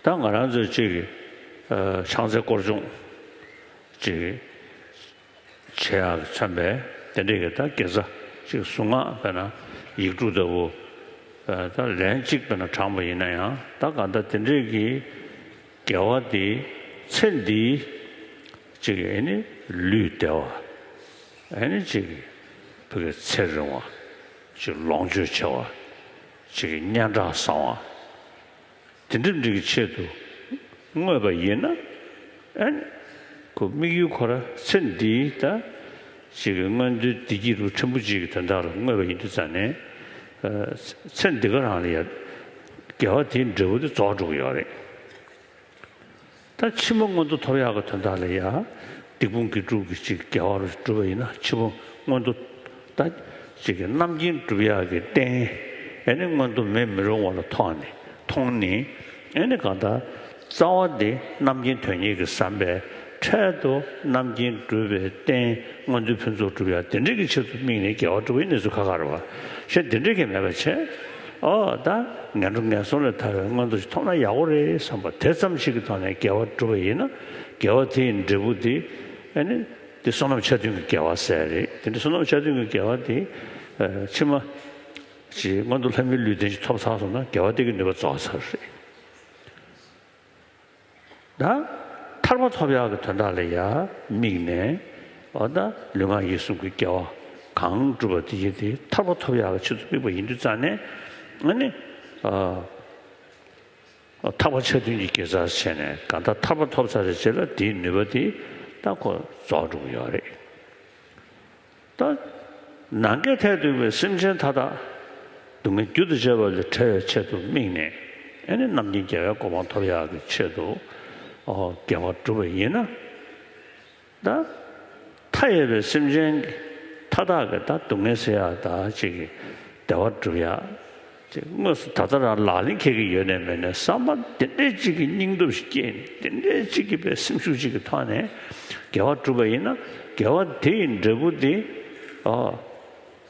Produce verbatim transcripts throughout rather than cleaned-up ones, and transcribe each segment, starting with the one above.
ད་ང་རང་ཚོས་ཅིག་ཨ་ཕྱག་འཚལ་སྐོར་སྦྱོང་ཅིག་བྱེད་ཡག་མཚོན་པའི་དེ་འདྲའི་གི་ད་དགེ་རྩ་ཅིག་གཟུངས་སྔགས་དཔེར་ན་ཡིག་དྲུག་ལྟ་བུ་ཨ་ད་ལན་གཅིག་དཔེར་ན་བགྲངས་པ་ཡིན་ན་ཡང་། ད་གང་ལྟར་དེ་འདྲའི་གི་དགེ་བ་དེ་ཚེ་འདིའི་ཅིག་ཨེ་ནི་ལུས་བདེ་བ། ཨེ་ནི་ཅིག་ཕ་གི་ཚེ་རིང་བ། ཅིག་ལོངས་སྤྱོད་ཆེ་བ། ཅིག་སྙན་གྲགས་བཟང་བ། དེ་འདྲ་འདྲ་གི་ཆེད་དུ་བསྔོས་པ་ཡིན་ན། ཨེ་ནི་ཁོ་དམིགས་ཡུལ་ཁོ་ར་ཚེ་འདིའི་ད་ཅིག་གི་མངོན་འདོད་བདེ་སྐྱིད་རུ་ཕྲན་བུ་ཅིག་གི་དོན་དག་ལ་བསྔོས་པ་ཡིན་དུས་ཙང་ནས། ཨ་ཚེ་འདི་ག་རང་ལ་ཡ་དགེ་བ་དེའི་འབྲས་བུ་དེ་རྫོགས་འགྲོ་གི་ཡོད་རེད། ད་ཕྱི་མ་མངོན་མཐོ་ཐོབ་ཡག་གི་དོན་དག་ལ་ཡ། སྡིག་སྤོང་དགེ་སྒྲུབ་ཀྱི་ཅིག་དགེ་བ་རུ་བསྒྲུབས་པ་ཡིན་ན་ཕྱི་མ་མངོན་མཐོ། ད་ཅིག་གི་རྣམ་མཁྱེན་སྒྲུབ་ཡག་གི་རྟེན། ཨེ་ནི་མངོན་མཐོ་མེད་མི་རུང་བ་ལ་ཐོགས་ནས་མཐོང་ནས། ཨེ་ནི་གང་ལྟར་རྩ་བ་དེ་རྣམ་མཁྱེན་དོན་གཉེར་གྱི་བསམ་པས་འཕྲལ་དུ་རྣམ་མཁྱེན་སྒྲུབ་པའི་རྟེན་མངོན་མཐོའི་ཕུན་ཚོགས་སྒྲུབ་ཡག་དེ་འདྲ་གི་ཆེད་དུ་དམིགས་ནས་དགེ་བ་སྒྲུབ་པའི་གནས་ཚུལ་ཁག་ཁག་རེད་བ། གཞན་དེ་འདྲ་གི་མེད་པ་བྱས། ཨོ་ད་ངན་འགྲོ་ངན་སོང་ལས་ཐར་བའི་མངོན་མཐོ་ཞིག་ཐོབ་ན་ཡག་པོ་རེད་བསམ་པ་དེ་ཙམ་ཞིག་གི་ཐོག་ནས་དགེ་བ་བསྒྲུབས་པ་ཡིན་ན། དགེ་བ་དེ་ཡི་འབྲས་བུ་དེ་ཨེ་ནི་དེ་བསོད་ནམས་ཆ་མཐུན་གྱི་དགེ་བ་ཟེར་རེད། དེ་འདྲ་བསོད་ནམས་ཆ་མཐུན་གྱི་དགེ་བ་དེ་ཨ་ཕྱི་མ་ཅིག་མངོན་མཐོ་ལྷ་མིའི་ལུས་རྟེན་ཞིག་ཐོབ་ཚར་སོང་ན་དགེ་བ་དེ་གི་ནུས་པ་རྫོགས་ཚར་རེད། ད་ཐར་པ་ཐོབ་ཡག་གི་དོན་དག་ལ་ཡ་དམིགས་ནས། འོ་ད་ལུས་ངག་ཡིད་གསུམ་གྱི་དགེ་བ་གང་བསྒྲུབས་པ་དེ་ཡིན་ཏེ་ཐར་པ་ཐོབ་ཡག་གི་ཆེད་དུ་དམིགས་པ་ཡིན་དུས་ཙང་ནས། ཨ་ནི་ཨ་ཐར་པ་ཆ་མཐུན་གྱི་དགེ་རྩ་བྱས་ནས་གང་ལྟར་ཐར་པ་ཐོབ་ཚར་བའི་རྗེས་ལ་དེའི་ནུས་པ་དེ་ད་ཁོ་རྫོགས་འགྲོ་གི་ཡོད་རེད། ད་ནམ་མཁའི་མཐས་གཏུགས་པའི་སེམས་ཅན་མཐའ་དག་སྡུག་བསྔལ་རྒྱུ་དང་བཅས་པ་ལས་བྲལ་བའི་ཆེད་དུ་དམིགས་ནས། ཨེ་ནི་རྣམ་མཁྱེན་རྒྱལ་བའི་གོ་འཕང་ཐོབ་ཡག་གི་ཆེད་དུ་ཨོ་དགེ་བ་བསྒྲུབས་པ་ཡིན་ན། ད་མཐའ་ཡས་པའི་སེམས་ཅན་མཐའ་དག་གི་ད་སྡུག་བསྔལ་སེལ་ཡག་ད་ཅིག་གི་བདེ་བ་སྒྲུབ་ཡག་ཅིག་དངོས་སུ་ད་ལྟ་རང་ལག་ལེན་འཁེལ་གྱི་ཡོད་ནའི་མེད་ནའི་བསམ་པ་དེ་འདྲའི་ཅིག་གི་སྙིང་སྟོབས་ཤིག་སྐྱེས་ནས། དེ་འདྲའི་ཅིག་གི་པའི་སེམས་ཤུགས་ཅིག་གི་ཐོག་ནས་དགེ་བ་བསྒྲུབས་པ་ཡིན་ན། དགེ་བ་དེ་ཡི་འབྲས་བུ་དེ་ཨ་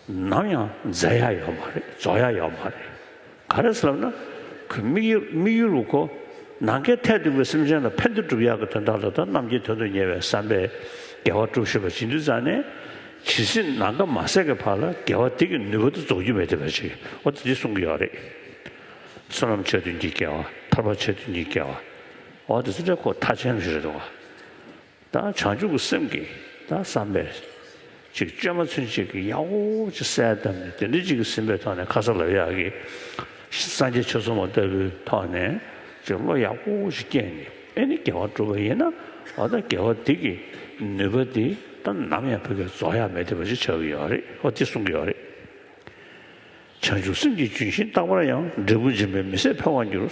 ནམ་ཡང་འཛད་ཡག་ཡོད་མ་རེད། རྫོགས་ཡག་ཡོད་མ་རེད། ག་རེ་ཟེར་ལབ་ན། ཁོའི་དམིགས་ཡུལ་དམིགས་ཡུལ་རུ་ཁོ་ནམ་མཁའི་མཐས་གཏུགས་པའི་སེམས་ཅན་ལ་ཕན་བདེ་སྒྲུབ་ཡག་གི་དོན་དག་ལ་ད་རྣམ་མཁྱེན་དོན་དུ་གཉེར་བའི་བསམ་པས་དགེ་བ་སྒྲུབ་ཤེས་པ་བྱེད་དུས་ཙང་ནས། ཇི་སྲིད་ནམ་མཁའ་མ་ཟད་ཀྱི་བར་ལ་དགེ་བ་དེ་གི་ནུས་པ་དེ་རྫོགས་རྒྱུ་མེད་བསྡད་པ་ཞིག་འོ་དེ་འདི་གསུང་གི་ཡོད་རེད། བསོད་ནམས་ཆ་མཐུན་གྱི་དགེ་བ། ཐར་པ་ཆ་མཐུན་གྱི་དགེ་བ། འོ་དེ་ཚོ་འདྲ་ཁོ་མཐའ་ཅན་ཞིག་རེད་འདུག་བ། ད་བྱང་ཆུབ་ཀྱི་སེམས་ཀྱིས་ད་བསམ་པས་ཅིག་བཅོས་མ་ཚུན་ཆད་ཀྱི་ཡག་པོ་ཅིག་གསལ་བཏབ་ནས། དེ་འདྲ་ཅིག་གི་སེམས་པའི་ཐོག་ནས་ཁ་ས་ལབ་ཡག་གི་སངས་རྒྱས་ཆོས་ཚོགས་མ་ལྟ་བུའི་ཐོག་ནས་ཅིག་བློ་ཡག་པོ་ཞིག་སྐྱེས་ནས། ཨེ་ནི་དགེ་བ་བསྒྲུབས་པ་ཡིན་ན། འོ་ད་དགེ་བ་དེ་གི་ནུས་པ་དེ་ད་ནམ་ཡང་ཕ་གིར་རྫོགས་ཡག་མེད་བསྡད་པ་ཞིག་ཆགས་ཀྱི་ཡོད་རེད། འོ་དེ་གསུང་གི་ཡོད་རེད། བྱང་ཆུབ་སེམས་ཀྱི་ལྗོན་ཤིང་རྟག་པར་ཡང་། འབྲས་བུ་འབྱིན་པས་མི་ཟད་འཕེལ་བར་འགྱུར།